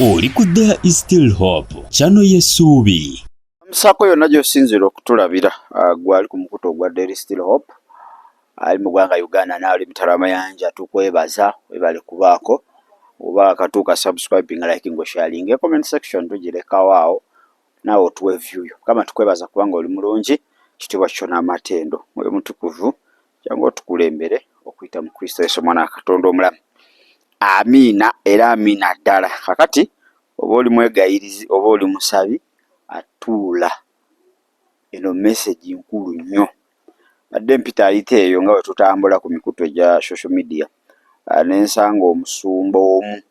Oli ku There is Still Hope, channel y'essuubi. Omusaako yonna gy'osinziira okutulabira, gwali ku mukutu ogwa There is Still Hope, ali mu ggwanga Uganda n'ali mitala mayanja, tukwebaza webale kubaako oba akatuuka subscribing, liking, sharing. Comment section tugirekawo awo naawe otuwe view yo. Mukama tukwebaza kubanga oli mulungi, kitiibwa kyo n'amatendo. Mwoyo Mutukuvu, jangu otukulembere okuyita mu Kristo Yesu omwana wa Katonda omulamu. Amiina era amiina ddala. Kakati oba oli mwegayirizi oba oli musabi atuula, eno message nkulu nnyo. Badde mpita ayita eyo nga bwe tutambula ku mikutu egya social media, ne nsanga omusumba omu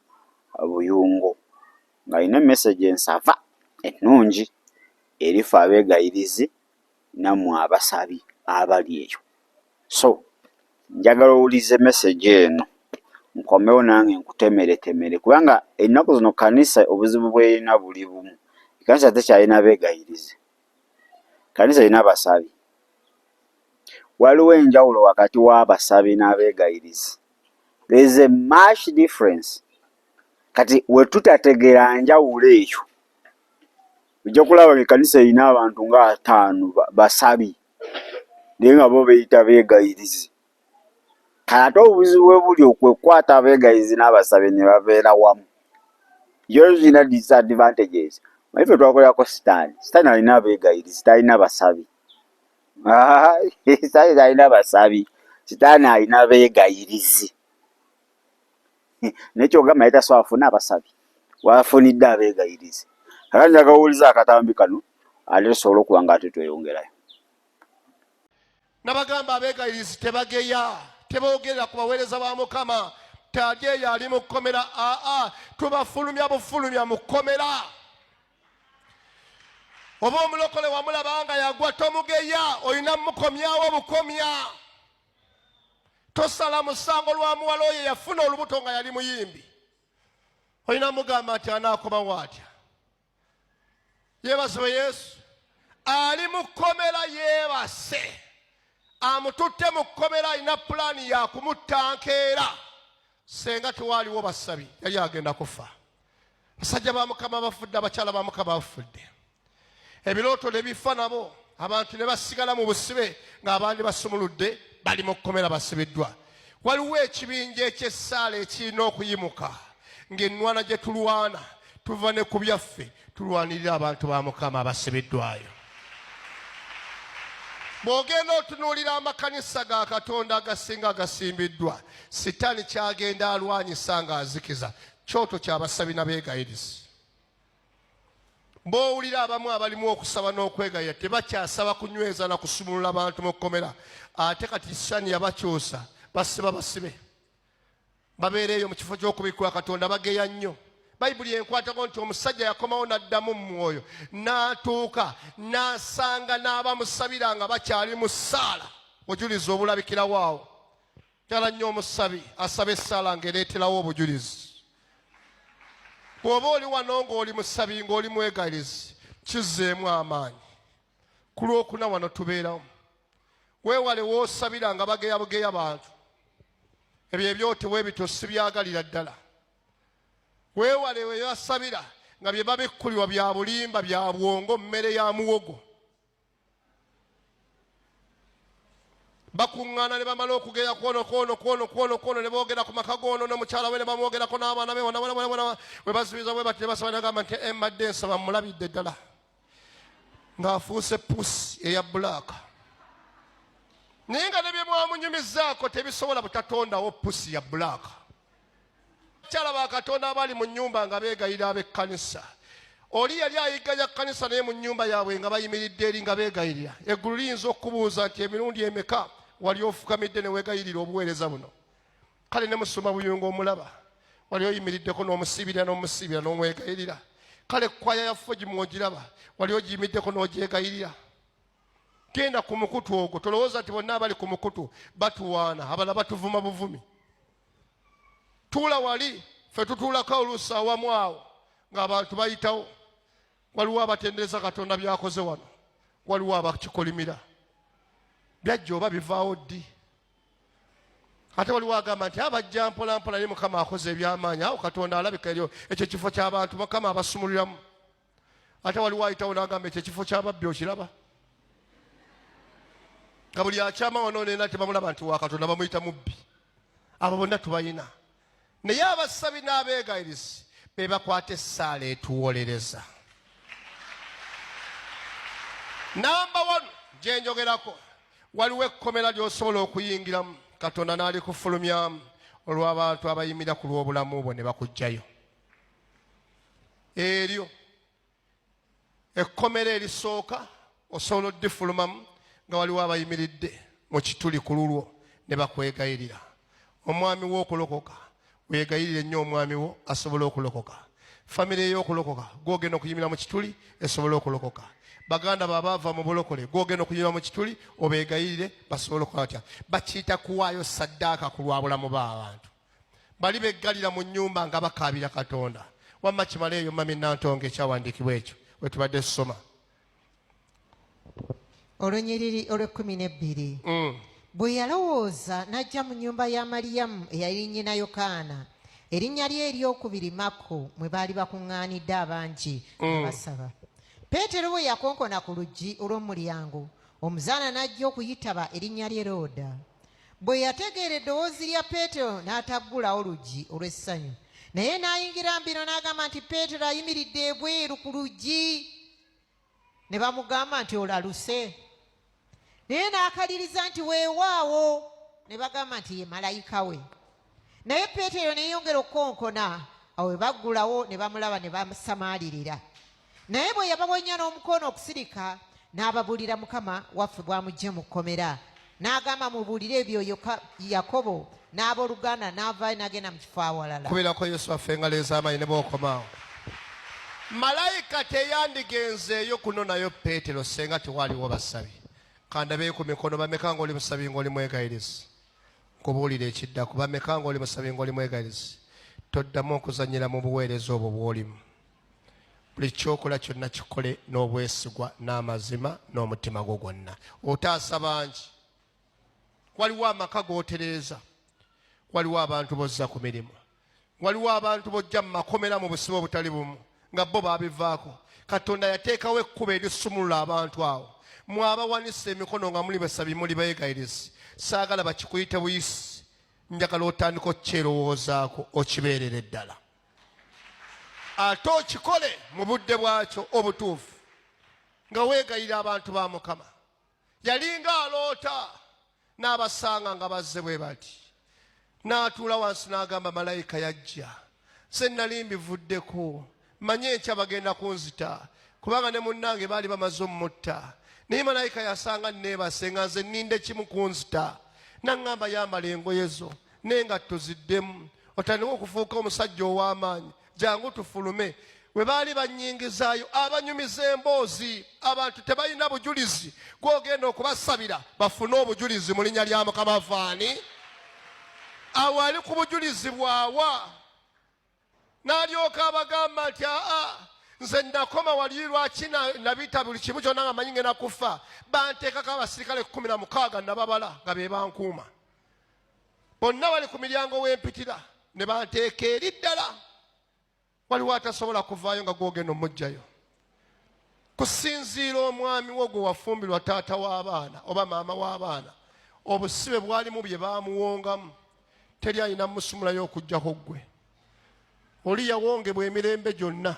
Buyungo ng'alina message ensava ennungi eri ffe abeegayirizi nammwe abasabi abali eyo. So njagala owulize message eno, nkomewo nange nkutemeretemere, kubanga ennaku zino kkanisa obuzibu bw'erina buli bumu. Ekkanisa tekyalina beegayirizi, kkanisa erina basabi. Waliwo enjawulo wakati w'abasabi n'abeegayirizi. There is a much difference. Kati we tutategeera njawulo eyo, ojja kulaba ng'ekkanisa erina abantu nga 50 basabi, naye nga bo beeyita beegayirizi. Kale ate obuzibu bwe buli okwekwata abeegayirizi n'abasabi ne babeera wamu. Yo zirina disadvantages. Naye ffe twakolerako Sitaani. Sitaani alina abeegayirizi, talina basabi. Sitaani talina basabi, Sitaani alina beegayirizi. Naye ky'ogamba ye tasobola kufuna abasabi, w'afunidde abeegayirizi. Kakati njagala owulize akatambi kano ate tusobole okuba nga ate tweyongerayo. Nabagamba abeegayirizi tebageya, teboogerera ku baweereza ba Mukama. Tali eyo ali mu kkomera, aa tubafulumya bufulumya mu kkomera. Oba omulokole wamulaba nga yagwa, tomugeya, olina mukomyawo bukomya. Tosala musango lwa muwala oyo yafuna olubuto nga yali muyimbi, olina mugamba nti anaakomawo atya. Yeebazibwe Yesu. Ali mu kkomera yeebase, amututte mu kkomera alina pulaani ya kumutta nkeera. Senga tewaaliwo basabi, yali agenda kufa. Basajja ba Mukama bafudde, abakyala ba Mukama bafudde, ebirooto ne bifa nabo, abantu ne basigala mu busibe ng'abandi basumuludde, bali mu kkomera basibiddwa. Waliwo ekibinja eky'essaala ekirina okuyimuka ng'ennwana gye tulwana tuva ne ku byaffe, tulwanirira abantu ba Mukama abasibiddwayo. Bw'ogenda otunuulira amakanisa ga Katonda agasinga agasimbiddwa, Sitaani kyagenda alwanyisa ng'azikiza kyoto ky'abasabi n'abeegayirizi. Bw'owulira abamu abalimu okusaba n'okwegayira tebakyasaba kunyweza na kusumulula bantu mu kkomera, ate kati Sitaani yabakyusa, basiba basibe babeera eyo mu kifo ky'okubikkula Katonda bageya nnyo. Bayibuli enkwatako nti omusajja yakomawo n'addamu mu mwoyo, n'atuuka n'asanga n'abamusabira nga bakyali mu ssaala. Obujulizi obulabikirawo awo. Kyala nnyo omusabi asaba essaala ng'ereeterawo obujulizi. Bw'oba oli wano ng'oli musabi ng'oli mwegayirizi, kizzeemu amaanyi. Ku Lwokuna wano tubeerawo. Weewale w'osabira nga bageya bugeya bantu. Ebyo ebyotewa ebityo sibyagalira ddala. Weewale weyasabira nga bye babikkulirwa bya bulimba, bya bwongo, mmere ya muwogo. Bakuŋŋaana ne bamala okugeya kwono kwono kwono kwono kwono, ne boogera ku maka goono ne mukyala we, ne bamwogerako n'abaana be bona bona bona bona. We bazibiza bwe bati ne basaba, ne bagamba nti mbadde nsaba mmulabidde ddala ng'afuuse pusi eya bulaaka, naye nga ne bye mwamunyumizaako tebisobola butatondawo pusi ya bulaaka. Bakyala ba Katonda abali mu nnyumba nga beegayirira ab'ekkanisa, oli yali ayigganya kkanisa naye mu nnyumba yaabwe nga bayimiridde eri nga beegayirira. Eggulu liyinza okukubuuza nti emirundi emeka wali ofukamidde ne weegayirira obuweereza buno? Kale ne musumba Buyungo omulaba, wali oyimiriddeko n'omusiibirira n'omusiibira n'omwegayirira? Kale kwaya ya Fogi mwogiraba, wali ogiyimiddeko n'ogyegayirira? Genda ku mukutu ogwo, tolowooza nti bonna abali ku mukutu batuwaana, abalala batuvuma buvumi. Tuula wali, ffe tutuulako oluusi awamu awo ng'abantu bayitawo. Waliwo abatendereza Katonda by'akoze wano, waliwo abakikolimira. Byajja oba bivaawo ddi? Ate waliwo agamba nti abajja mpola mpola, naye Mukama akoze eby'amaanyi. Awo Katonda alabika eryo ekyo ekifo ky'abantu Mukama abasumuliramu. Ate waliwo ayitawo n'agamba ekyo ekifo ky'ababbi, okiraba nga buli akyama wano nena tebamulaba nti wa Katonda, bamuyita mubbi. Abo bonna tubayina, naye abasabi n'abeegayirizi be bakwata essaala etuwolereza. Namba wano gye njogerako, waliwo ekkomera ly'osobola okuyingiramu Katonda n'alikufulumyamu olw'abantu abayimira ku lw'obulamu bwo ne bakuggyayo. Eryo ekkomera erisooka osobola oddifulumamu nga waliwo abayimiridde mu kituli ku lulwo ne bakwegayirira. Omwami w'okulokoka, weegayirire nnyo omwami wo asobole okulokoka. Famire ey'okulokoka gwogenda okuyimira mu kituli esobole okulokoka. Baganda babaava mu bulokole gwogenda okuyimira mu kituli obeegayirire basobole okukola batya? Bakiyita kuwaayo saddaaka ku lwa bulamu b'abantu. Bali beggalira mu nnyumba nga bakaabira Katonda. Wamma kimala eyo mami Nantongo ekyawandiikibwa ekyo wetubadde tusoma. Olunyiriri olw'ekkumi n'ebbiri. Bwe yalowooza n'ajja mu nnyumba ya Maliyamu eyali nnyina Yokaana, erinnya lye ery'okubiri Makko, mwe baali bakuŋŋaanidde abangi nga basaba. Peetero bwe yakonkona ku luggi olw'omulyango, omuzaana n'ajja okuyitaba erinnya lye Looda. Bwe yategeera eddoboozi lya Peetero n'ataggulawo luggi olw'essanyu, naye n'ayingira mbiro n'agamba nti Peetero ayimiridde ebweru ku luggi. Ne bamugamba nti olaluse. Naye n'akaliriza nti weewaawo. Ne bagamba nti ye malayika we. Naye Peetero ne yeeyongera okukonkona. Awo bwe baggulawo ne bamulaba ne bamusamaalirira. Naye bwe yabawonya n'omukono okusirika, n'ababuulira Mukama waffe bw'amuggye mu kkomera. N'agamba mubuulire ebyo Yakobo n'abooluganda, n'avaayo n'agenda mu kifo awalala. Kubirako Yesu waffe engalo ez'amaanyi ne bw'okomaawo. Malayika teyandigenzeeyo kunonayo Peetero senga tewaaliwo basabi. Kandabeyo ku mikono, bameka ng'oli musabi ng'oli mwegayirizi? Nkubuulira ekiddako, bameka ng'oli musabi ng'oli mwegayirizi? Toddamu okuzannyira mu buweereza obwo bw'olimu. Buli kyokola kyonna kikole n'obwesigwa n'amazima n'omutima gwo gwonna. Otaasa bangi. Waliwo amaka g'otereeza, waliwo abantu b'ozza ku mirimu, waliwo abantu b'ojja mu makomera mu busibe obutali bumu nga bo baabivaako. Katonda yateekawo ekkubo erisumulula abantu awo. Mwe abawanisa emikono nga muli basabi, muli beegayirizi, saagala bakikuyite buyisi, njagala otandika okukyerowoozaako okibeerere ddala, ate okikole mu budde bwakyo obutuufu nga weegayirira abantu ba Mukama. Yalinga aloota n'abasanga nga bazze bwe bati, n'atuula wansi n'agamba malayika yajja, nze nali mbivuddeko, manye enkya bagenda kunzita kubanga ne munnange baali bamaze omutta, naye malayika yasanga nneebase nga nze nninda ekimu kunzita, n'aŋŋamba yambala engoye zo n'engatto ziddemu otandike okufuuka omusajja ow'amaanyi, jangu tufulume. We baali bannyingizaayo abanyumiza emboozi, abantu tebalina bujulizi, gw'ogenda okubasabira bafune obujulizi mu linnya lya Mukama vaani. Awo ali ku bujulizi bwawa n'alyoka abagamba nti aa nze nakoma wali, lwaki nabita buli kimu kyonna nga manyi ngenda kufa. Banteekako abasirikale 16 nababala nga be bankuuma, bonna bali ku miryango w'empitira ne banteeka eri ddala. Waliwo atasobola kuvaayo nga gwogenda omuggyayo. Kusinziira omwami wo gwe wafumbirwa, taata w'abaana oba maama w'abaana, obusibe bwalimu bye baamuwongamu, teri alina musumulayo okuggyako ggwe. Oli yawongebwa emirembe gyonna.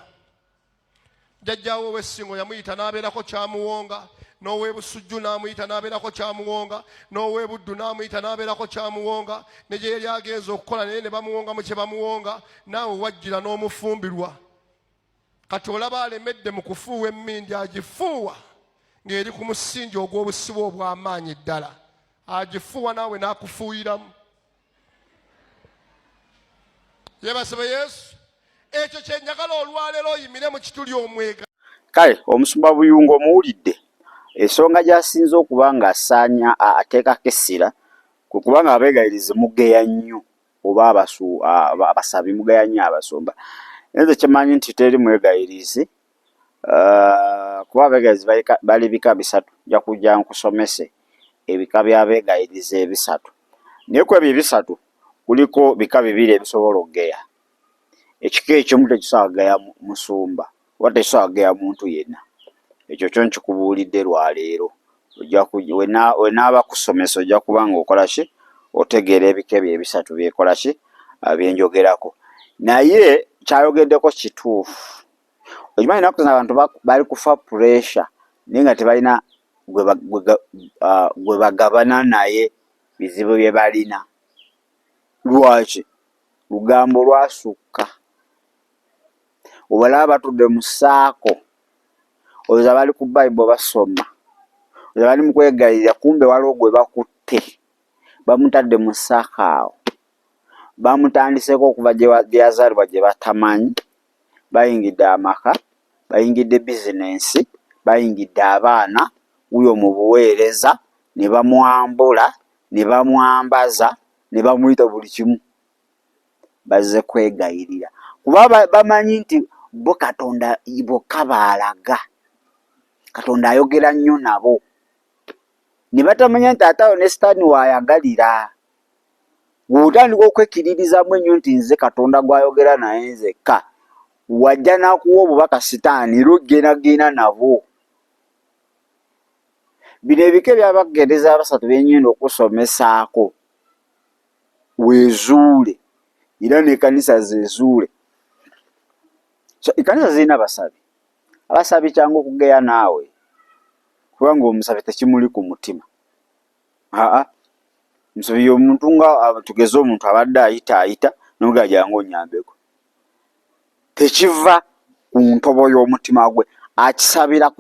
Jjajjaawo ow'Essingo yamuyita n'abeerako kyamuwonga, n'ow'Ebusujju n'amuyita n'abeerako kyamuwonga, n'ow'Ebuddu n'amuyita n'abeerako kyamuwonga, ne gye yali agenze okukola naye ne bamuwongamu kye bamuwonga. Naawe wajjira n'omufumbirwa, kati olaba alemedde mu kufuuwa emmindi, agifuuwa ng'eri ku musingi ogw'obusibe obw'amaanyi ddala, agifuuwa naawe n'akufuuyiramu. Yeebazibwe Yesu. Ekyo kye njagala olwaleero oyimire mu kituli omwega. Kale omusumba Buyungo omuwulidde, ensonga gy'asinze okuba ng'asaanya ateekako essira kwe kuba nga abeegayirizi mugeya nnyo oba abasabi mugeya nnyo abasumba. Naye nze kyemanyi nti teri mwegayirizi kuba abeegayirizi bali bika bisatu, nja kujja nkusomese ebika by'abeegayirizi ebisatu. Naye ku ebyo ebisatu kuliko bika bibiri ebisobola okugeya. Ekika ekimu tekisobola kugeya musumba oba tekisobola kugeya muntu yenna. Ekyo kyo nkikubuulidde lwaleero. Ojja wenaaba kusomesa ojja kuba nga okola ki? Otegeera ebika ebyo ebisatu byekola ki? Byenjogerako. Naye kyayogeddeko kituufu. Okimanyi ennaku zino abantu bali kufa puresha naye nga tebalina gwe bagabana naye bizibu bye balina. Lwaki? Lugambo lwasukka. Obalaba batudde mu ssaako, olowooza bali ku Bible basoma, olowooza bali mu kwegayirira kumbe waliwo gwe bakutte bamutadde mu ssaako awo, bamutandiseeko okuva gye yazaalibwa gye batamanyi. Bayingidde amaka, bayingidde bizinensi, bayingidde abaana, wuuyo mu buweereza ne bamwambula, ne bamwambaza, ne bamuyita buli kimu. Bazze kwegayirira kuba bamanyi nti bo Katonda bokka b'alaga. Katonda ayogera nnyo nabo. Ne batamanya nti ate awo ne sitaani w'ayagalira. Bw'otandika okwekkiririzaamu ennyo nti nze Katonda gw'ayogera naye nzekka, wajja n'akuwa obubaka sitaani era ogenda nabwo. Bino ebika eby'abagereza abasatu bye ngenda okusomesaako weezuule era n'ekkanisa zeezuule. So ekkanisa zirina abasabi. Abasabi kyangu okugeya naawe kubanga omusabi tekimuli ku mutima. Aa nsobi y'omuntu nga tugeze omuntu abadde ayita ayita noga jangu onyambeko tekiva ku ntobo y'omutima gwe akisabira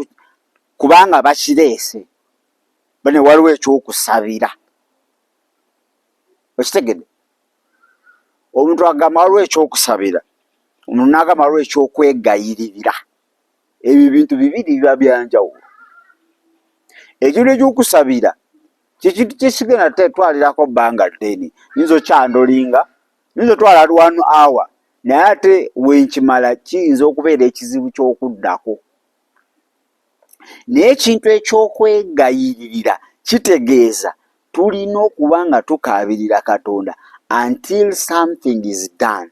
kubanga bakireese bane waliwo ekyokusabira okitegedde omuntu agamba waliwo ekyokusabira omuntu n'agamba waliwo ekyokwegayiririra Ebyo ebintu bibiri biba byanjawulo. Ekintu ekyokusabira kyekintu kyesigenda tetwalirako bbanga ddene, nyinza okyandolinga, nyinza otwala one hour naye ate wenkimala kiyinza okubeera ekizibu ky'okuddako. Naye ekintu eky'okwegayiririra kitegeeza tulina okuba nga tukaabirira Katonda until something is done.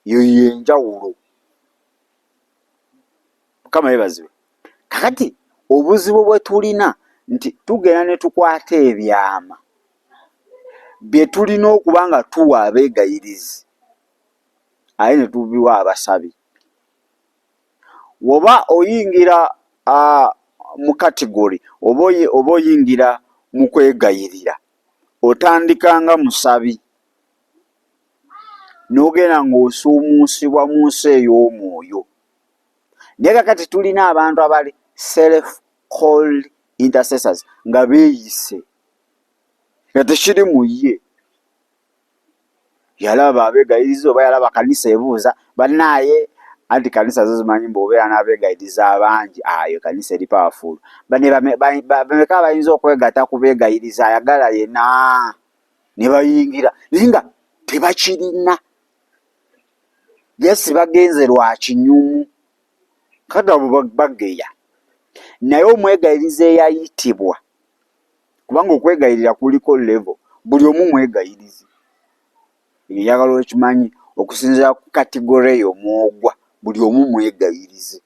Eyo y'enjawulo. Mukama yebazibwe. Kakati obuzibu bwe tulina nti tugenda ne tukwata ebyama bye tulina okuba nga tuwa abeegayirizi aye ne tubiwa abasabi. Woba oyingira mu kategori oba oyingira mu kwegayirira otandika nga musabi n'ogenda ng'osuumuusibwa mu nsi ey'omwoyo. Naye kakati tulina abantu abali self called intercessors nga beeyise nga tekiri mu ye. Yalaba abeegayirizi oba yalaba kanisa ebuuza bannaaye anti kanisa zo zimanyi mbu obeera n'abeegayirizi abangi ayo kanisa eri powerful. Bane bameka abayinza okwegatta ku beegayirizi ayagala yena ne bayingira naye nga tebakirina just bagenze lwa kinyumu kati abo bageya naye omwegayirizi eyayitibwa kubanga okwegayirira kuliko level buli omu mwegayirizi ekyo njagala okimanyi okusinziira ku kategore eyo mwogwa buli omu mwegayirizi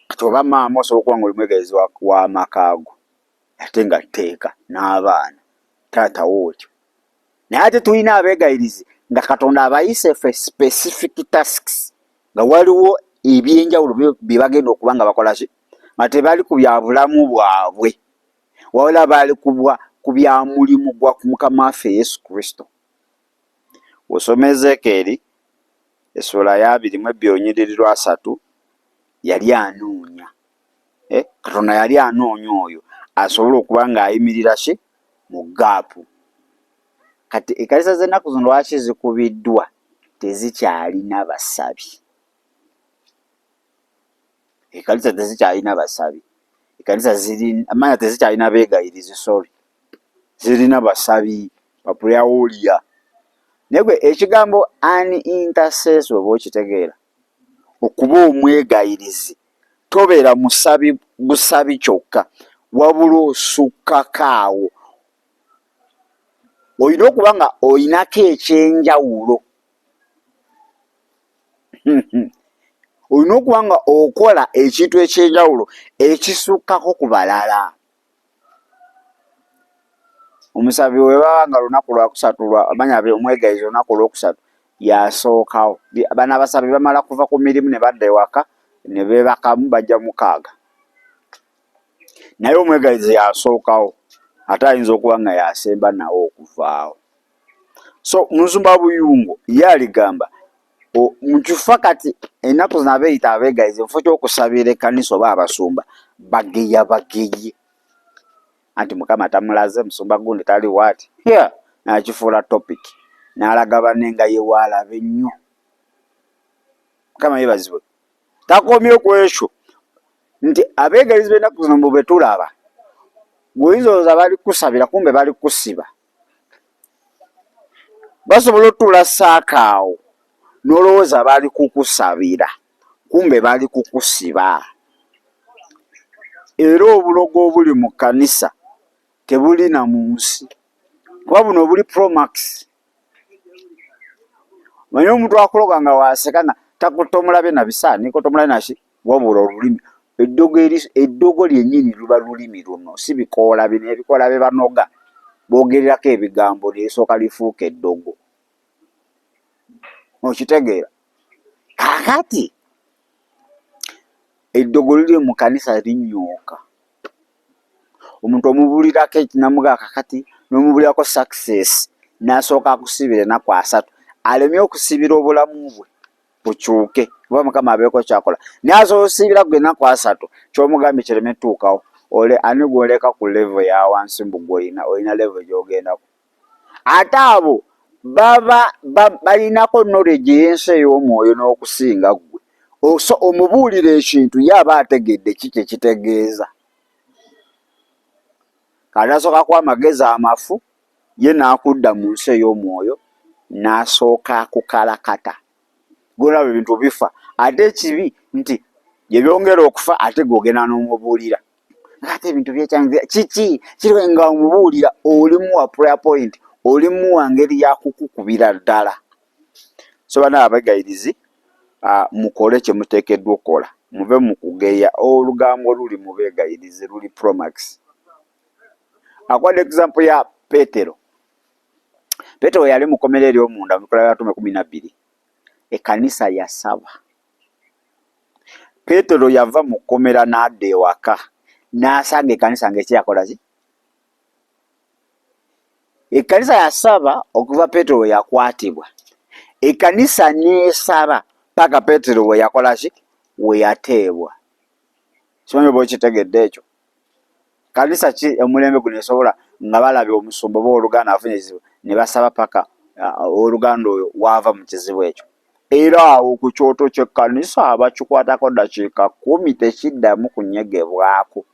kati oba maama osobola okuba nga oli mwegayirizi w'amaka go ate nga tteeka n'abaana taata wo otyo naye ate tulina abeegayirizi nga katonda abayise fe specific tasks nga waliwo ebyenjawulo bye bagenda okuba nga bakola ki nga tebali ku bya bulamu bwabwe wabula bali kubwa ku bya mulimu gwa mukama waffe yesu kristo osoma ezekeeri essuula ya abiri mu ebbiri olunyiriri lwasatu yali anoonya eh, katonda yali anoonya oyo asobola okuba ng'ayimirira ki mu gaapu kati ekanisa z'ennaku zino lwaki zikubiddwa tezikyalina basabi ekanisa tezikyalina basabi ekanisa ziri amanya tezikyalina beegayirizi sorry zirina basabi bapureawulia naye gwe ekigambo an intercessor oba okitegeera okuba omwegayirizi tobeera musabi busabi kyokka Wabula osukkako awo, olina okuba nga olinako ekyenjawulo, olina okuba nga okola ekintu ekyenjawulo ekisukkako ku balala. Omusabi webaba nga lunaku lwakusatu manya omwegayizi olunaku olwokusatu yasookawo. Bano abasabi bamala kuva ku mirimu ne badda ewaka ne beebakamu bajja mukaaga, naye omwegayizi yasookawo ate ayinza okuba nga yasemba nawo okuvaawo. So musumba Buyungo ye aligamba mukifa kati ennaku zino abeeyita abeegayizi mufo ky'okusabira ekkanisa oba abasumba bageya bageye anti mukama tamulaze musumba gundi tali waati nakifuula topic n'alaga banne nga ye waalaba ennyo. Mukama yebazibwe. Takomye ku ekyo nti abeegayizi b'ennaku zino mbu be tulaba gweoyinza olowooza bali kukusabira kumbe bali kukusiba. Basobola otutuula saaka awo n'olowooza bali kukusabira kumbe bali kukusiba. Era obulogo obuli mu kkanisa tebuli na mu nsi kuba buno obuli promax. Manyi omuntu akuloga nga waseka nga tomulabye na bisaaniiko tomulabye naki wabula olulimi eddogo eri eddogo lyennyini luba lulimi luno si bikoola bino ebikoola bye banoga boogererako ebigambo ne lisooka lifuuka eddogo okitegeera kaakati eddogo liri mu kanisa linyooka omuntu omubulirako ekinamuga kakati n'omubulirako success n'asooka akusibira enaku asatu alemye okusibira obulamu bwe bukyuke oba mukama abeeko kyakola naye asobola osibira gwe enaku asatu kyomugambye kireme tuukawo ole ani gwoleka ku level ya wansi mbu gwolina olina level gyogendako ate abo baba balinako knowledge ey'ensi ey'omwoyo n'okusinga ggwe so omubuulira ekintu ye aba ategedde ki kye kitegeeza kati asooka kuwa amagezi amafu ye n'akudda mu nsi ey'omwoyo n'asooka akukalakata golaba ebintu bifa ate ekibi nti gye byongera okufa ate gwogenda n'omubuulira ate ebintu byekyange kiki kiri nga omubuulira olimuwa prayer point olimuwa ngeri yakukukubira ddala so bana abegayirizi mukole kyemuteekeddwa okukola muve mu kugeya olugambo luli mu beegayirizi luli promax akwadde example ya Petero. Petero yali mukomera ery'omunda mu bikola by'abatume kumi na bbiri ekkanisa yasaba. Petero yava mu kkomera n'adda ewaka n'asanga ekkanisa ng'ekyakola ki? Ekkanisa yasaba okuva Petero we yakwatibwa. Ekkanisa n'esaba paka Petero we yakola ki? We yateebwa. Simanyi oba okitegedde ekyo. Kanisa ki omulembe guno esobola nga balabye omusumba oba oluganda afunye ekizibu ne basaba paka oluganda oyo waava mu kizibu ekyo era awo ku kyoto ky'ekkanisa bakikwatako dakiika kumi tekiddamu kunyegebwako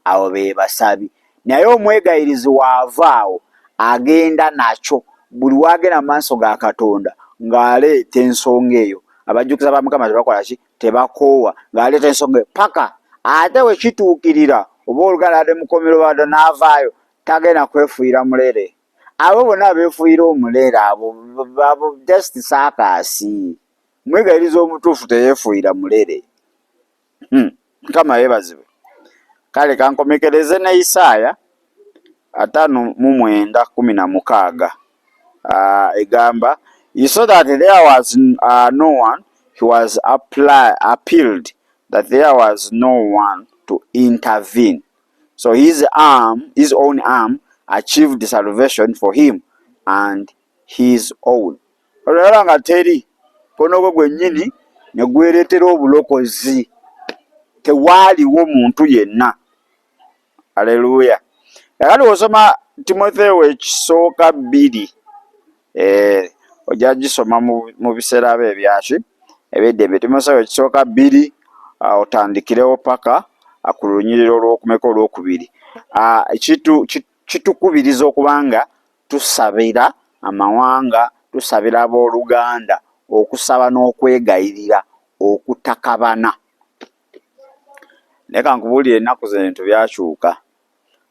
abo be basabi naye omwegayirizi waava awo agenda nakyo buli wagenda mu maaso ga Katonda ng'aleeta ensonga eyo abajjukiza ba Mukama tebakola ki tebakoowa ng'aleeta ensonga eyo paka ate we kituukirira oba oluganda adde mukomero bado n'avaayo tagenda kwefuuyira mulere abo bonna abeefuuyira omulere abo abo just saakaasi mwegayiriza omutuufu teyeefuuyira mulere hmm. Mukama yeebazibwe kale kankomekereze ne Isaaya 59:16 egamba he saw that there was no one he was apply, appealed that there was no one to intervene so his arm his own arm achieved salvation for him and his own olaba nga teri mukono gwe gwennyini ne gwereetera obulokozi tewaaliwo muntu yenna aleluya kakati osoma timotheo ekisooka bbiri eh, ojja gisoma mu biseera bye ebyaki ebyeddembe timotheo ekisooka bbiri ah, otandikirewo paka ah, ku lunyiriro olwokumeka olwokubiri ah, kitukubiriza okubanga tusabira amawanga tusabira abooluganda okusaba n'okwegayirira okutakabana naye kankubuulire ennaku zino ebintu byakyuka.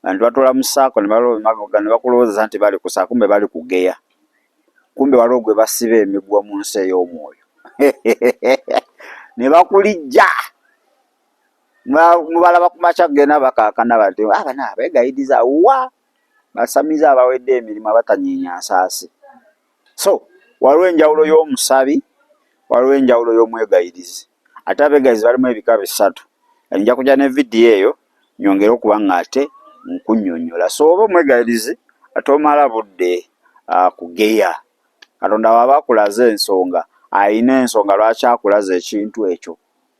Bantu batuula mu saako ne bakulowoozesa nti bali ku saako, kumbe bali kugeya. Kumbe waliwo gwe basiba emiguwa mu nsi ey'omwoyo ne bakulijja. Mubalaba ku makya gena bakaakana bati abana ah, abeegayiriza wa basamize abawedde emirimu abatanyeenya nsaasi. So waliwo enjawulo y'omusabi, waliwo enjawulo y'omwegayirizi. Ate abeegayirizi balimu ebika bisatu. Nja kujja ne vidiyo eyo nyongere okuba nga ate nkunnyonnyola. So oba omwegayirizi tomala budde kugeya. Katonda waba akulaze ensonga, alina ensonga lwaki akulaze ekintu ekyo.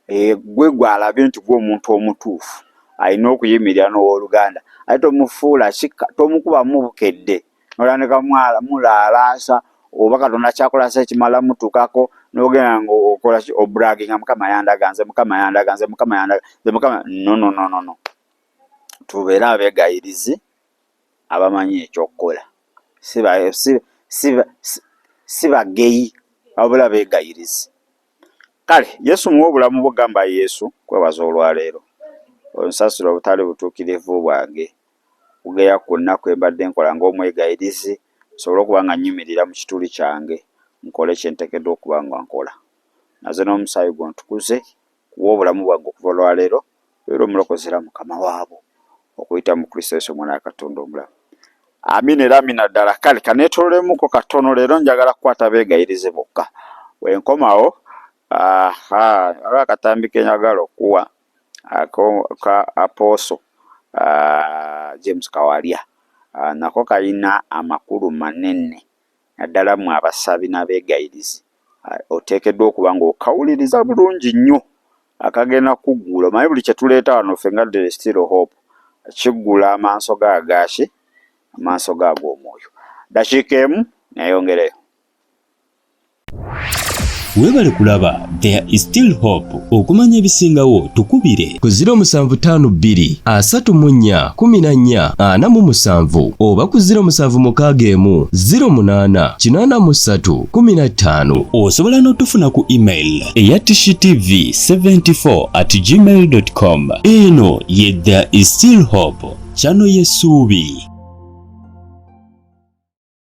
Eh, gwe gwalabye nti gwe omuntu omutuufu alina okuyimirira n'owooluganda ate tomufuula kika tomukubamu bukedde notandika mulaalaasa oba katonda kyakolasa ekimala mutuukako nogenda nga okola ki obraginga mukama yandaga nze mukama yandaga nze mukama yandaga nze mukama no no no no no tubeere abegayirizi abamanyi ekyokukola si bageyi wabula begayirizi Kale Yesu muwe obulamu bwo gamba Yesu kwebaza olwaleero onsasire obutali butuukirivu bwange okugeya kwonna kwe mbadde nkola ng'omwegayirizi nsobole okuba nga nnyimirira mu kituli kyange nkole kye nteekeddwa okuba nga nkola. Naze n'omusaayi gwo ntukuze kuwa obulamu bwange okuva olwaleero obeere omulokozi era mukama waabwo okuyita mu Kristo Yesu omwana wa Katonda omulamu. Amina era amina ddala. Kale kaneetololemuko katono leero njagala kukwata beegayirize bokka. Wenkomawo aha waliwo akatambi ke njagala okuwa ako ka apooso ah, James Kawalya ah, nako kalina amakulu manene naddala mwe abasabi n'abeegayirizi oteekeddwa okuba ng'okawuliriza bulungi nnyo akagenda kuggula omanyi buli kye tuleeta wano ffe nga The Still Hope kiggula amaaso ga agaaki amaaso ga ag'omwoyo dakiika emu neyongereyo. Webale kulaba There is still hope. Okumanya ebisingawo tukubire ku 0752 34 14 47 oba ku 0761 08 83 15. Osobola n'otufuna ku email eya tishtv 74 at gmail com. Eno ye There is still hope, channel y'essuubi.